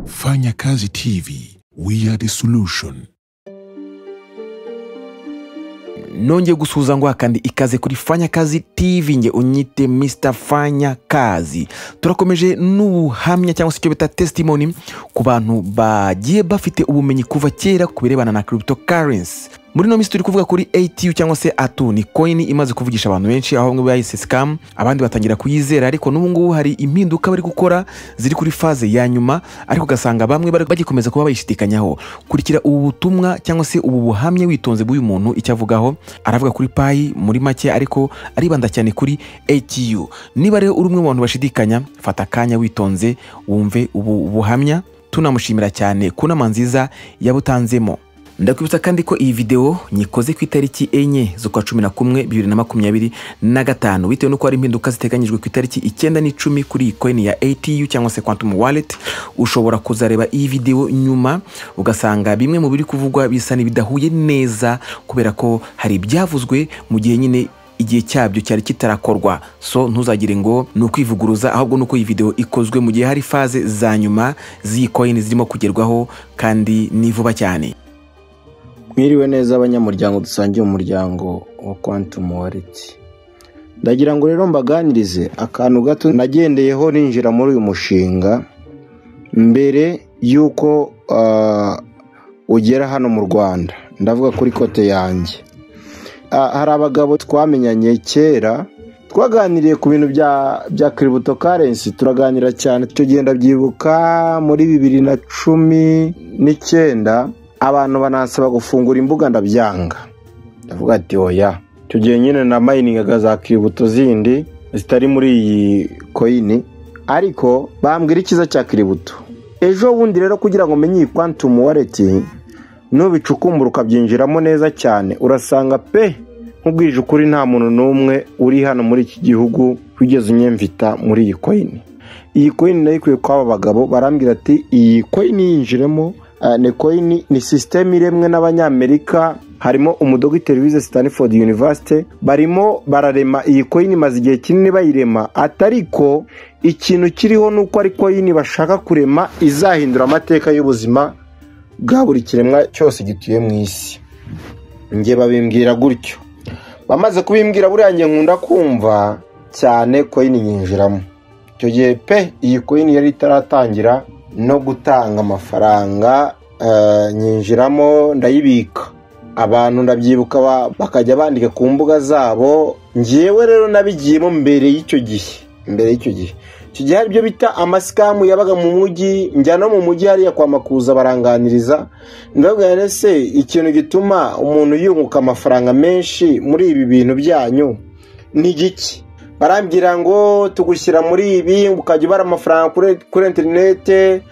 Fanya Kazi TV, we are the solution. Nongeye gusuhuza ngo kandi ikaze kuri Fanya Kazi TV, nge unyite Mr Fanya Kazi. Turakomeje n'ubuhamya cyangwa se icyo bita testimony ku bantu bagiye bafite ubumenyi kuva kera ku birebana na cryptocurrency. Muri no minsi turi kuvuga kuri ATU cyangwa se ATU, ni coin imaze kuvugisha abantu benshi, aho bamwe bayise scam, abandi batangira kuyizera, ariko n'ubu ngubu hari impinduka bari gukora ziri kuri phase ya nyuma, ariko ugasanga bamwe bari bagikomeza kuba bayishidikanyaho. Kurikira ubu butumwa cyangwa se ubu buhamya witonze bw'uyu muntu icyo avugaho. Aravuga kuri Pi muri make, ariko aribanda cyane kuri ATU. Niba rero uri umwe mu bantu bashidikanya, fata akanya witonze wumve ubu buhamya. Tunamushimira cyane ku nama nziza yabutanzemo. Ndakwibutsa kandi ko iyi video nyikoze ku itariki 4 z'ukwa 11 2025, bitewe n'uko hari impinduka ziteganyijwe ku itariki 9 n'icumi kuri iyi coin ya ATU cyangwa se Quantum Wallet. Ushobora kuzareba iyi video nyuma ugasanga bimwe mu biri kuvugwa bisa n'ibidahuye neza, kubera ko hari ibyavuzwe mu gihe nyine igihe cyabyo cyari kitarakorwa. So ntuzagire ngo ni ukwivuguruza, ahubwo nuko iyi video ikozwe mu gihe hari phase za nyuma z'iyi coin zirimo kugerwaho kandi ni vuba cyane. Mwiriwe neza abanyamuryango dusangiye umuryango wa Quantum Wallet. Ndagira ngo rero mbaganirize akantu gato nagendeyeho ninjira muri uyu mushinga mbere y'uko ugera hano mu Rwanda. Ndavuga kuri kote yanjye. Hari abagabo twamenyanye kera, twaganiriye ku bintu bya cryptocurrency, turaganira cyane. Tugenda byibuka muri 2019 abantu banansaba gufungura imbuga ndabyanga, ndavuga ati oya. Icyo gihe nyine na miningaga za crypto zindi zitari muri iyi coin, ariko bambwira icyiza cya crypto. Ejo bundi rero kugira ngo menye iyi Quantum Wallet, nubicukumbura ukabyinjiramo neza cyane, urasanga pe nkubwije ukuri nta muntu n'umwe uri hano muri iki gihugu wigeze unyemvita muri iyi coin. Iyi coin nayikuye kw'aba bagabo, barambwira ati iyi coin yinjiremo. Ni coin, ni system iremwe n'Abanyamerika, harimo umudogiteri wize Stanford University, barimo bararema iyi coin, imaze igihe kinini bayirema, atariko ikintu kiriho nuko ari coin bashaka kurema izahindura amateka y'ubuzima bwa buri kiremwa cyose gituye mu isi. Nge babimbwira gutyo, bamaze kubimbwira buriya nge nkunda kumva cyane coin nyinjiramo. Icyo gihe pe iyi coin yari itaratangira no gutanga amafaranga, nyinjiramo ndayibika. Abantu ndabyibuka bakajya bandika ku mbuga zabo. Ngewe rero nabigiyemo mbere y'icyo gihe, mbere y'icyo gihe. Icyo gihe hari ibyo bita amasikamu yabaga mu mujyi, njya no mu mujyi hariya kwa Makuza baranganiriza. Ndababwira ese ikintu gituma umuntu yunguka amafaranga menshi muri ibi bintu byanyu ni igiki? Barambwira ngo tugushyira muri ibi ukajya ubara amafaranga kuri interinete,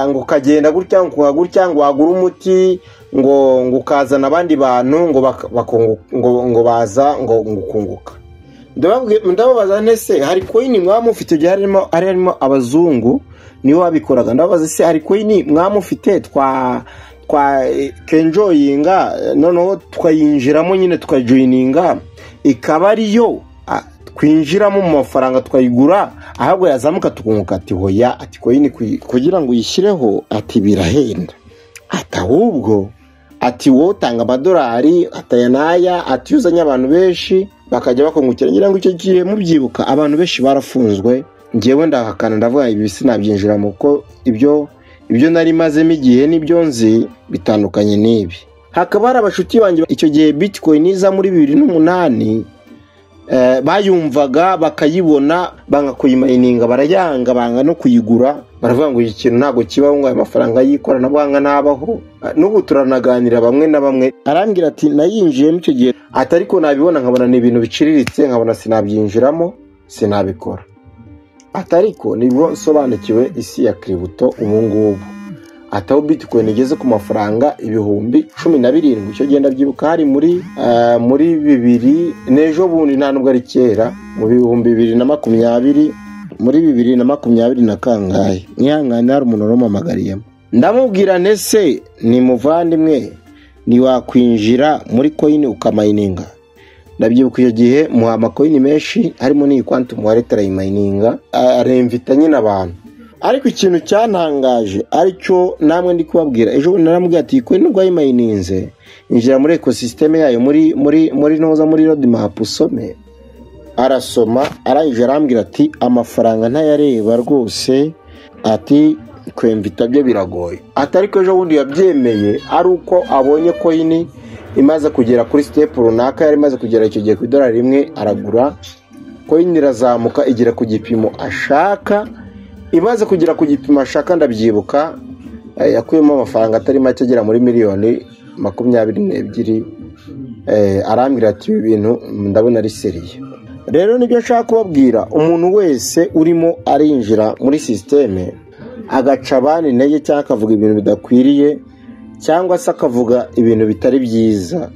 ngo ukagenda gutya, ngo ukagura gutya, ngo wagura umuti, ngo ukazana abandi bantu, ngo baza ngo ukunguka. Ndababaza ntese hari coin mwamufite? Igihe harimo abazungu nibo babikoraga. Ndababaza se hari coin mwamufite twa kenjoyinga, noneho tukayinjiramo nyine tukajoininga, ikaba ariyo twinjiramo mu mafaranga twayigura, ahubwo yazamuka tukunguka? Ati hoya, ati coin kugira ngo uyishyireho ati birahenda, ati ahubwo ati wowe utanga amadolari ataya n'aya, ati uzanye abantu benshi bakajya bakungukira. Ngira ngo icyo gihe mubyibuka abantu benshi barafunzwe. Ngewe ndahakana ndavuga ibi sinabyinjiramo kuko ibyo nari mazemo igihe n'ibyo nzi bitandukanye n'ibi. Hakaba hari abashuti banjye icyo gihe Bitcoin iza muri 2008, bayumvaga bakayibona banga kuyimayininga, barayanga banga no kuyigura, baravuga ngo iki kintu ntabwo kibaho, ngo aya mafaranga y'ikoranabuhanga ntabaho. N'ubu turanaganira bamwe na bamwe, arambwira ati nayinjiyemo icyo gihe, ati ariko nabibona nkabona ni ibintu biciriritse, nkabona sinabyinjiramo, sinabikora. Ati ariko nibwo nsobanukiwe isi ya crypto ubu ngubu, ati aho Bitcoin igeze ku mafaranga 17,000. Icyo gihe ndabyibuka hari muri 2000 n'ejo bundi, nta nubwo ari kera, mu 2020, muri 2020 na kangahe, mwihangane hari umuntu wampamagariyemo. Ndamubwira ntese ni muvandimwe, ntiwakwinjira muri coin ukamayininga? Ndabyibuka icyo gihe muha amakoini menshi harimo n'iyi Quantum Wallet arayimayininga, aremvita nyine abantu. Ariko ikintu cyantangaje aricyo namwe ndi kubabwira, ejo bundi naramubwiye ati coin nubwo wayimayininze, injira muri ecosystem yayo, muri muri muri ntuza, muri roadmap usome. Arasoma, arangije arambwira ati amafaranga ntayareba rwose, ati kwemvita byo biragoye. Ati ariko ejo bundi yabyemeye ari uko abonye coin imaze kugera kuri step runaka, yari imaze kugera icyo gihe ku idolari 1, aragura coin irazamuka igera ku gipimo ashaka. Imaze kugera ku gipimo ashaka, ndabyibuka, yakuyemo amafaranga atari make agera muri miliyoni 22. Arambwira ati ibi bintu ndabona ari sérieux. Rero nibyo nshaka kubabwira, umuntu wese urimo arinjira muri système agaca abandi intege cyangwa akavuga ibintu bidakwiriye cyangwa se akavuga ibintu bitari byiza,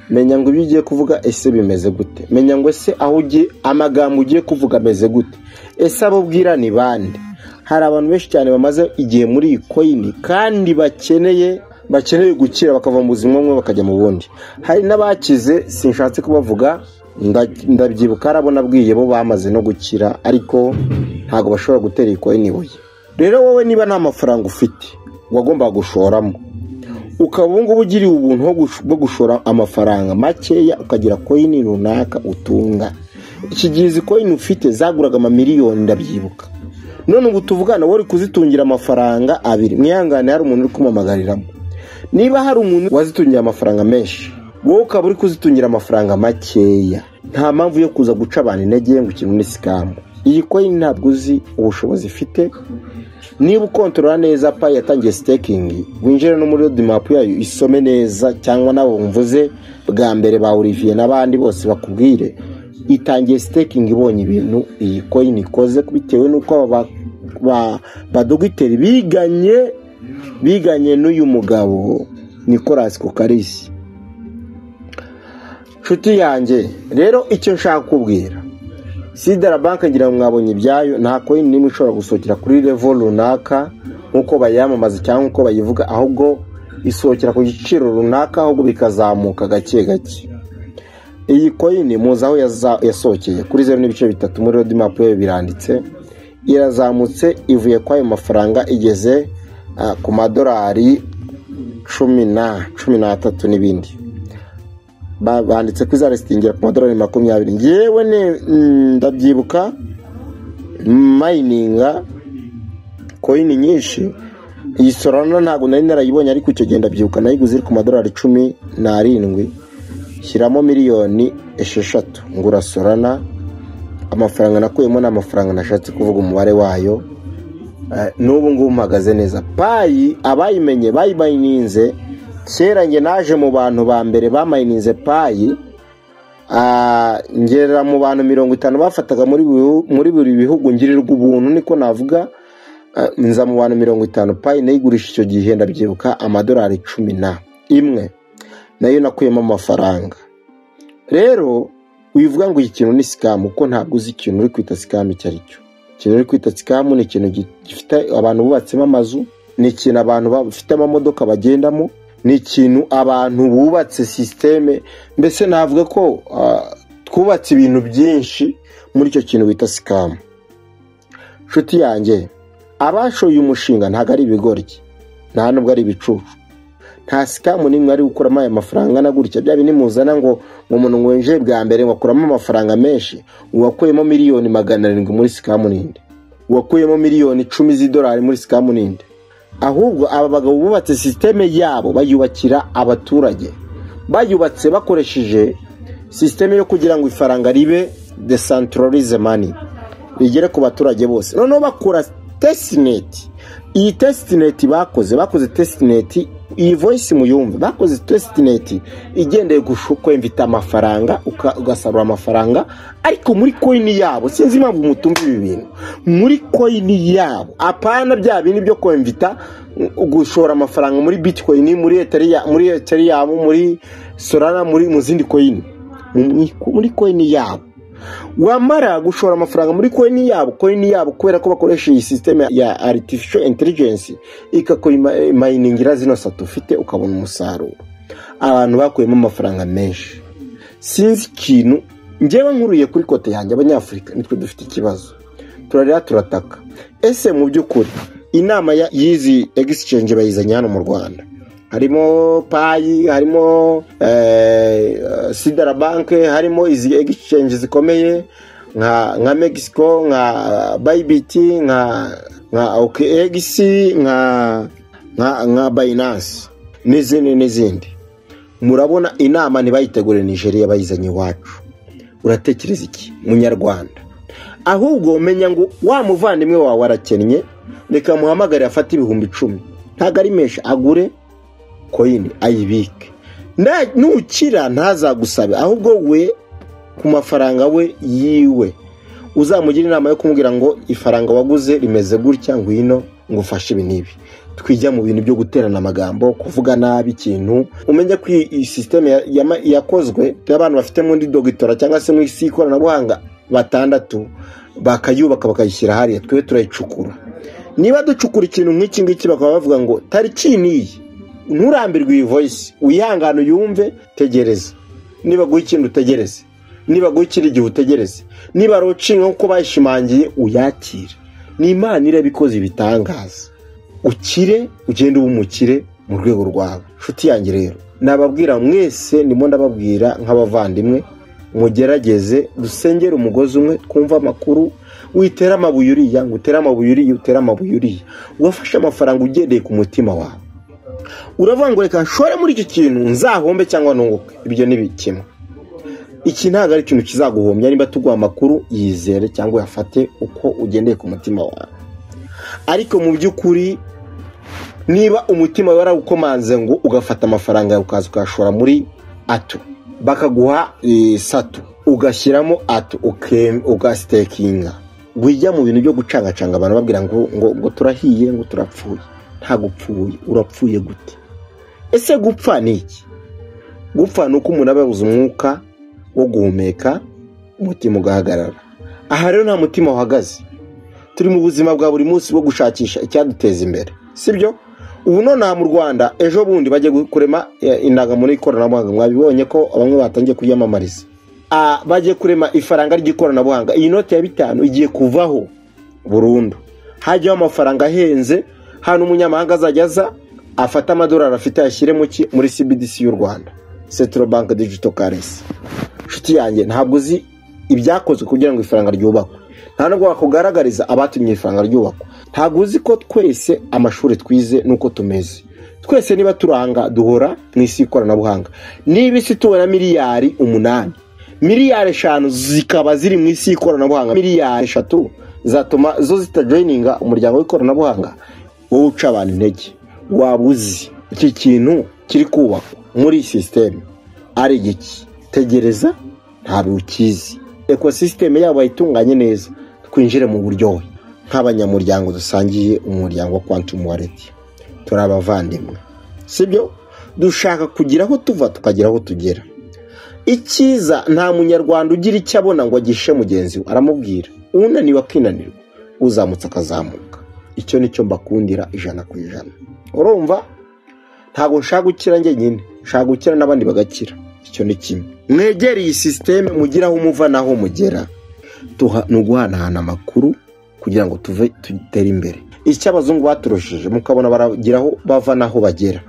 menya ngo ibyo ugiye kuvuga ese bimeze gute, menya ngo ese aho ugiye amagambo ugiye kuvuga ameze gute, ese abo ubwira ni bande. Hari abantu benshi cyane bamaze igihe muri iyi coin kandi bakeneye gukira, bakava mu buzima bumwe bakajya mu bundi. Hari n'abakize, sinshatse kubavuga, ndabyibuka hari abo nabwiye bo bamaze no gukira, ariko ntabwo bashobora gutera iyi coin ibuye. Rero wowe niba nta mafaranga ufite wagombaga gushoramo, ukaba ubu ngubu ugiriwe ubuntu bwo gushora amafaranga makeya ukagira coin runaka utunga, iki gihe izi coin ufite zaguraga amamiliyoni, ndabyibuka. None ubu tuvugana wowe uri kuzitungira amafaranga 2. Mwihangane, hari umuntu uri kumamagariramo. Niba hari umuntu wazitungiye amafaranga menshi, wowe ukaba uri kuzitungira amafaranga makeya, nta mpamvu yo kuza guca abantu intege ngo ikintu ni scam. Iyi coin ntabwo uzi ubushobozi ifite. Niba ukontorora neza Pi yatangiye staking, winjire no muri roadmap yayo isome neza, cyangwa nabo mvuze bwa mbere ba Olivier n'abandi bose bakubwire. Itangiye staking ibonye ibintu iyi coin ikoze, bitewe n'uko aba badogiteri biganye n'uyu mugabo Nicolas Kokkalis. Nshuti yanjye, rero icyo nshaka kubwira Sidra Bank, ngira ngo mwabonye ibyayo. Nta coin n'imwe ishobora gusohokera kuri level runaka nk'uko bayamamaza cyangwa nk'uko bayivuga, ahubwo isohokera ku giciro runaka, ahubwo bikazamuka gake gake. Iyi coin muzi aho yasohokeye kuri 0.3, muri roadmap yayo biranditse. Irazamutse ivuye kwa ayo mafaranga igeze ku madolari 13 n'ibindi. Banditse ko izaresitingira ku madolari 20. Ngewe ndabyibuka mayininga coin nyinshi, iyi Solana ntabwo nari narayibonye, ariko icyo gihe ndabyibuka nayiguze iri ku madolari 17, shyiramo miliyoni 6 ngura Solana. Amafaranga nakuyemo ni amafaranga nashatse kuvuga umubare wayo. N'ubu ngubu mpagaze neza. Pi abayimenye bayimayininze kera, njye naje mu bantu ba mbere bamayininze Pi, ngera mu bantu 50 bafataga muri buri bihugu, ngirirwa ubuntu niko navuga, nza mu bantu 50. Pi nayigurisha icyo gihe ndabyibuka amadolari 11, nayo nakuyemo amafaranga. Rero wivuga ngo iki kintu ni scam, kuko ntabwo uzi ikintu uri kwita scam icyo ari cyo. Ikintu uri kwita scam ni ikintu gifite abantu bubatsemo amazu, ni ikintu abantu bafite amamodoka bagendamo, ni ikintu abantu bubatse système. Mbese navuga ko twubatse ibintu byinshi muri icyo kintu bita scam. Nshuti yanjye, abashoye umushinga ntabwo ari ibigoryi, nta nubwo ari ibicucu. Nta scam n'imwe ari gukuramo aya mafaranga angana gutya. Bya bindi muzana ngo umuntu ngo winjiye bwa mbere ngo akuramo amafaranga menshi, uwakuyemo miliyoni 700 muri scam ninde? Uwakuyemo miliyoni 10 z'idolari muri scam ninde? Ahubwo aba bagabo bubatse système yabo bayubakira abaturage, bayubatse bakoresheje système yo kugira ngo ifaranga ribe decentralized money, rigere ku baturage bose. Noneho bakora testnet. Iyi testnet bakoze testnet, iyi voice muyumve, bakoze testnet igendeye kwemvita amafaranga, ugasarura amafaranga ariko muri coin yabo. Sinzi impamvu mutumva ibi bintu, muri coin yabo, apana bya bindi byo kwemvita gushora amafaranga muri Bitcoin, muri Ethereum, muri Ethereum, muri Solana, muri mu zindi coin, muri coin yabo. Wamara gushora amafaranga muri coin yabo, coin yabo kubera ko bakoresha iyi system ya artificial intelligence ikakumayiningira zino satu ufite, ukabona umusaruro. Abantu bakuyemo amafaranga menshi. Sinzi ikintu njyewe nkuruye kuri côté yanjye, Abanyafurika nitwe dufite ikibazo. Turarira, turataka. Ese mu by'ukuri inama y'izi exchange bayizanye hano mu Rwanda, harimo Pi, harimo Sidra Bank, harimo izi exchange zikomeye nka MEXC, nka Bybit, nka OKX, nka Binance n'izindi n'izindi. Murabona inama ntibayitegure Nigeria, bayizanye iwacu. Uratekereza iki, munyarwanda? Ahubwo menya ngo wa muvandimwe wawe arakennye, reka muhamagare afate 10,000, ntabwo ari menshi, agure coin ayibike. Nukira ntazagusabe, ahubwo we ku mafaranga we yiwe uzamugira inama yo kumubwira ngo ifaranga waguze rimeze gutya, ngwino ngo ufashe ibi n'ibi. Twijya mu bintu byo guterana amagambo, kuvuga nabi ikintu. Umenye ko iyi système yakozwe y'abantu bafite muri doctorat cyangwa se mu isi y'ikoranabuhanga batandatu, bakayubaka bakayishyira hariya, twe turayicukura. Niba ducukura ikintu nk'iki ngiki, bakaba bavuga ngo tariki n'iyi, nturambirwe iyi voice, wihangane uyumve, tegereza. Niba guha ikintu utegereze, niba guha ikindi gihe utegereze, niba launchinga nk'uko bayishimangiye uyakire. Ni Imana irabikoze ibitangaza, ukire, ugende uba umukire mu rwego rwawe. Nshuti yanjye rero, nababwira mwese, ndimo ndababwira nk'abavandimwe, mugerageze dusengere umugozi umwe, twumve amakuru. Witera amabuye uriya, ngo utere amabuye uriya, utere amabuye uriya. Wafashe amafaranga ugendeye ku mutima wawe, uravuga ngo reka nshore muri iki kintu nzahombe cyangwa nunguke. Ibyo ni kimwe. Iki ntabwo ari ikintu kizaguhombya. Niba tuguha amakuru, yizere cyangwa uyafate uko ugendeye ku mutima wawe. Ariko mu by'ukuri, niba umutima wawe warawukomanze ngo ugafata amafaranga yawe ukaza ukayashora muri ATU, bakaguha SATU, ugashyiramo ATU, ugastakinga, wijya mu bintu byo gucangacanga abantu babwira ngo turahiye, ngo turapfuye. Ntabwo upfuye. Urapfuye gute? Ese gupfa ni iki? Gupfa ni uko umuntu aba yabuze umwuka wo guhumeka, umutima ugahagarara. Aha rero nta mutima uhagaze, turi mu buzima bwa buri munsi bwo gushakisha icyaduteza imbere, sibyo? Ubu nonaha mu Rwanda ejo bundi bagiye kurema indangamuntu y'ikoranabuhanga. Mwabibonye ko bamwe batangiye kuyamamariza. Bagiye kurema ifaranga ry'ikoranabuhanga. Iyi note ya 5 igiye kuvaho burundu, hajyaho amafaranga ahenze. Hano umunyamahanga azajya aza afate amadolari afite ayashyire muri CBDC y'u Rwanda, Central Bank Digital Currency. Inshuti yanjye, ntabwo uzi ibyakozwe kugira ngo ifaranga ryubakwe, nta nubwo wakugaragariza abatumye ifaranga ryubakwa. Ntabwo uzi ko twese amashuri twize nuko tumeze twese. Niba turanga duhora mu isi y'ikoranabuhanga, niba isi tubona miliyari 8, miliyari 5 zikaba ziri mu isi y'ikoranabuhanga, miliyari 3 zatuma zo zitajoininga umuryango w'ikoranabuhanga, wowe uca abantu intege, waba uzi iki kintu kiri kubakwa muri iyi système ari igiki? Tegereza, ntabwo ukizi. Ecosystem yabo bayitunganye neza, twinjire mu buryohe nk'abanyamuryango dusangiye umuryango wa Quantum Wallet. Turi abavandimwe, sibyo? Dushaka kugira aho tuva tukagera aho tugera. Icyiza, nta munyarwanda ugira icyo abona ngo agishe mugenzi we, aramubwira. Unaniwe akinanirwa, uzamutse akazamuka. Icyo nicyo mbakundira 100%. Urumva, ntabwo nshaka gukira njye nyine, nshaka gukira n'abandi bagakira. Icyo ni kimwe. Mwegere iyi système, mugire aho muva n'aho mugera. Ni uguhanahana amakuru kugira ngo tuve dutere imbere. Icyo abazungu baturushije, mukabona baragira aho bava n'aho bagera,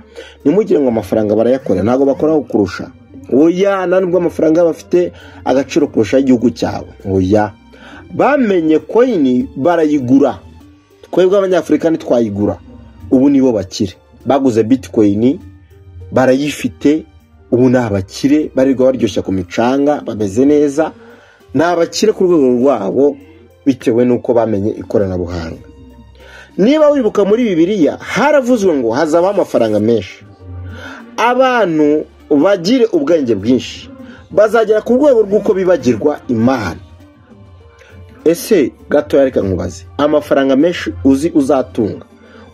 ntimugire ngo amafaranga barayakora. Ntabwo bakoraho kurusha, oya. Nta nubwo amafaranga bafite agaciro kurusha igihugu cyawe, oya. Bamenye coin barayigura, twebwe Abanyafurika ntitwayigura. Ubu nibo bakire, baguze bitcoin barayifite, ubu ni abakire, barirwa baryoshya ku micanga, bameze neza, ni abakire ku rwego rwabo bitewe n'uko bamenye ikoranabuhanga. Niba wibuka muri Bibiliya haravuzwe ngo hazabaho amafaranga menshi, abantu bagire ubwenge bwinshi, bazagera ku rwego rw'uko bibagirwa Imana. Ese gatoya reka nkubaze, amafaranga menshi uzi uzatunga,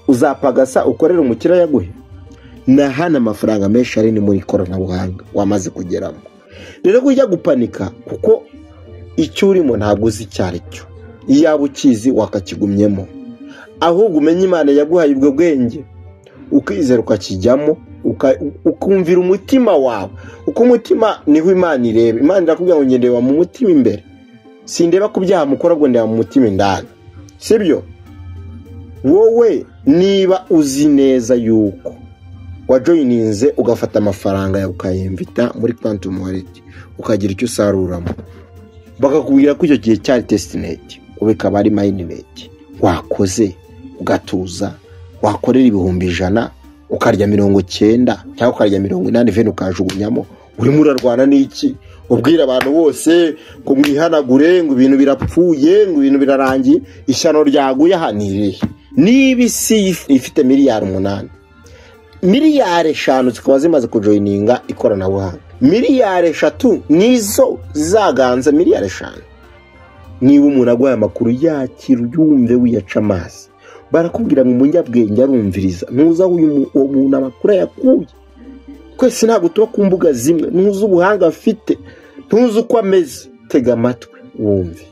uzapagasa ukorera umukire yaguhe? Na hano amafaranga menshi ari ni muri ikoranabuhanga wamaze kugeramo. Rero ujya gupanika kuko icyo urimo ntabwo uzi icyo ari cyo. Iyaba ukizi wakakigumyemo. Ahubwo umenye Imana yaguhaye ubwo bwenge, ukizera, ukakijyamo, ukumvira umutima wawe, uko umutima niho Imana ireba. Imana irakubwira ngo ngendeba mu mutima imbere, sindeba ku byaha mukora, ubwo ndeba mu mutima indani. Sibyo? Wowe niba uzi neza yuko wajoyininze, ugafata amafaranga yawe ukayemvita muri Quantum Wallet, ukagira icyo usaruramo, bakakubwira ko icyo gihe cyari testnet, ubu ikaba ari mainnet, wakoze ugatuza, wakorera 100,000 ukarya 90 cyangwa ukarya 80, veni ukajugunyamo. Urimo urarwana n'iki ubwira abantu bose ngo mwihanagure, ngo ibintu birapfuye, ngo ibintu birarangiye, ishyano ryaguye? Aha ni irihe? Niba isi ifite miliyari 8, miliyari 5 zikaba zimaze kujoyininga ikoranabuhanga, miliyari 3 nizo zizaganza miliyari 5. Niba umuntu aguhaye amakuru, yakira uyumve, wiyaca amazi. Barakubwira ngo umunyabwenge arumviriza. Ntuzi aho uwo muntu amakuru ayakuye. Twese ntabwo tuba ku mbuga zimwe. Ntuzi ubuhanga afite, ntuzi uko ameze. Tega amatwi wumve.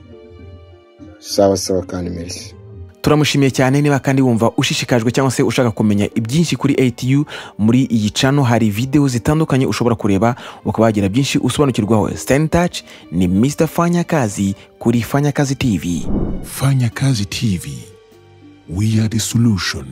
Sawa sawa, kandi merci. Turamushimiye cyane. Niba kandi wumva ushishikajwe cyangwa se ushaka kumenya ibyinshi kuri ATU, muri iyi channel hari video zitandukanye ushobora kureba ukaba wagira byinshi usobanukirwaho. Stay in touch. Ni Mr Fanyakazi kuri Fanyakazi TV. Fanya Kazi TV. We are the solution.